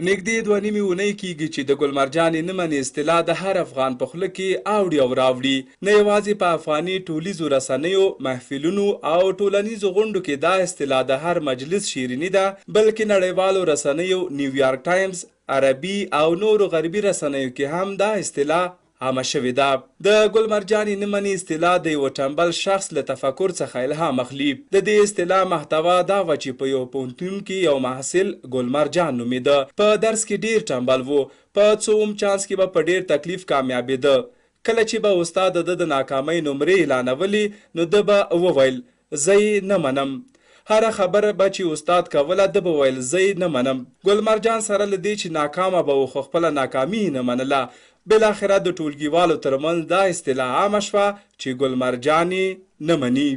نږدې دوه نیمې اونۍ کیږي چې د ګلمرجان نه مني اصطلاح د هر افغان په خوله کې اوړي او راوړي. نه یوازې په افغاني ټولیزو رسنیو، محفلونو او ټولنیزو غونډو کې دا اصطلاح د هر مجلس شیریني ده، بلکې نړیوالو رسنیو، نیویارک ټایمز، عربي او نورو غربي رسنیو کې هم دا اصطلاح عامه شوې ده. د ګل مرجانې نه مني اصطلاح د یوه ټنبل شخص له تفکر څخه الهام اخلي. د دې اصطلاح محتوا دا وه چې په یوه پوهنتون کې یو محصل ګل مرجان نومېده. په درس کې ډېر ټنبل و. په څووم چانس کې به په ډېر تکلیف کامیابېده. کله چې به استاد د ده د ناکامۍ نمرې اعلانولې، نو ده به وویل، زه یې نه منم. هره خبره به چې استاد کوله، ده به ویل، زه یې نه منم. ګل مرجان سره له دې چې ناکامه به و، خو خپله ناکامي یې نه منله. بالاخره د ټولګیوالو ترمنځ دا اصطلاح عامه شوه چې ګل مرجان یې نه مني.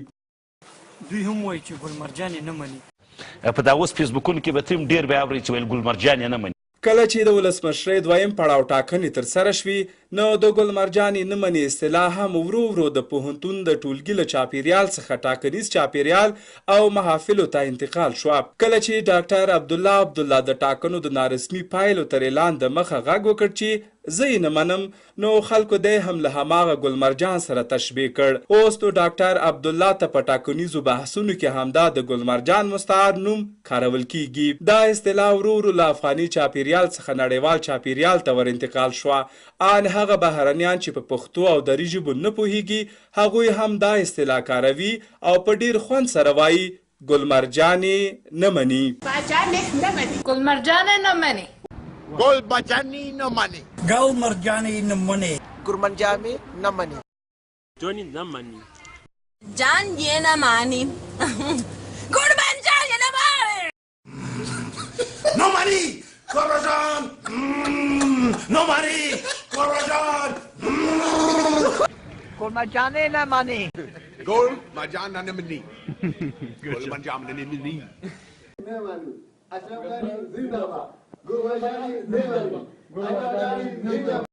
دوی هم وایي چې ګل مرجان یې نه مني. په دا اوس فیسبوکونو کې به ترې هم ډېر بیا اورئ چې ویل ګل مرجان یې نه مني. کله چې د ولسمشرۍ دویم پړاو ټاکنې ترسره شوې، نو د ګل مرجان یې نه مني اصطلاح هم ورو ورو د پوهنتون د ټولګي له چاپېریال څخه ټاکنیز چاپېریال او محافلو ته انتقال شوه. کله چې ډاکټر عبدالله عبدالله د ټاکنو د نارسمي پایلو تر اعلان د مخه غږ وکړ چې زه یې نه منم، نو خلکو دی هم له هماغه ګل مرجان سره تشبیه کړ. اوس نو ډاکټر عبدالله ته په ټاکنیزو بحثونو کې همدا د ګل مرجان مستعار نوم کارول کیږي. دا اصطلاح ورو ورو له افغاني چاپیریال څخه نړیوال چاپیریال ته ور انتقال شوه. آن هغه بهرنیان چې په پښتو او دري ژبو نه پوهیږي، هغوی هم دا اصطلاح کاروي او په ډیر خوند سره وایي، ګل مرجان یې نه مني. ګل مرجان یې نه مني. ګل مرجاني نه مني. ګل مرجاني نه مني. ګل مرجاني نه مني. جوني نه مني. جان یې نه مني. ګل مرجان یې نه مني. نه مني. ګل مرجان نه مني. ګل مرجان. ګل مرجان نه مني. ګل مرجان نه مني. ګل مرجان نه مني. نه مني. اشرف غني زنده باد. ګل مرجاني نه مني. ګل مرجاني زنده.